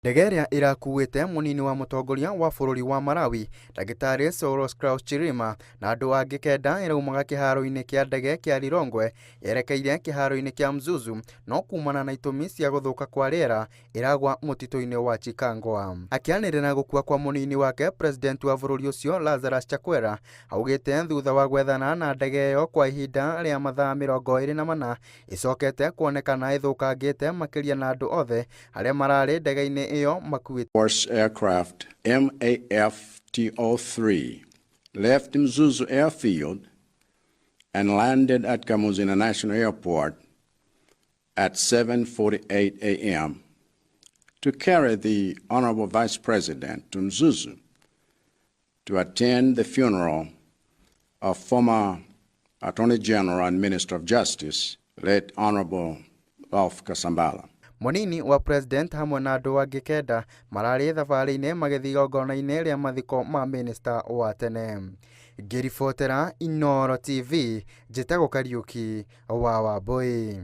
Ndege ĩrĩa ĩrakuĩte mũnini wa mũtongoria wa bũrũri wa Malawi, Ndagĩtarĩ Saulos Klaus Chilima na andũ angĩ kenda ĩraumaga kĩharo-inĩ kĩa ndege kĩa Lilongwe yerekeire kĩharo-inĩ kĩa Mzuzu no kumana na itũmi cia gũthũka kwa rĩera ĩragwa mũtitũ-inĩ wa Chikangawa. Akĩanĩrĩra gũkua kwa mũnini wake, President wa bũrũri ũcio Lazarus Chakwera augĩte thutha wa gwethana na ndege ĩyo kwa ihinda rĩa mathaa 24 ĩcokete kuonekana ĩthũkangĩte makĩria na andũ othe arĩa mararĩ ndege-inĩ ĩyo makuĩte. Force aircraft MAFTO3 left Mzuzu Airfield and landed at Kamuzu International Airport at 7:48 a.m. to carry the Honorable Vice President to Mzuzu to attend the funeral of former Attorney General and Minister of Justice, late Honorable Ralph Kasambara. Mũnini wa president hamwe na andũ angĩ kenda mararĩ thabarĩ-inĩ magĩthiĩ igongona-inĩ rĩa mathiko ma minista wa tene. Ngĩribotera Inooro TV, njĩtagwo Kariũki wa Wambũi.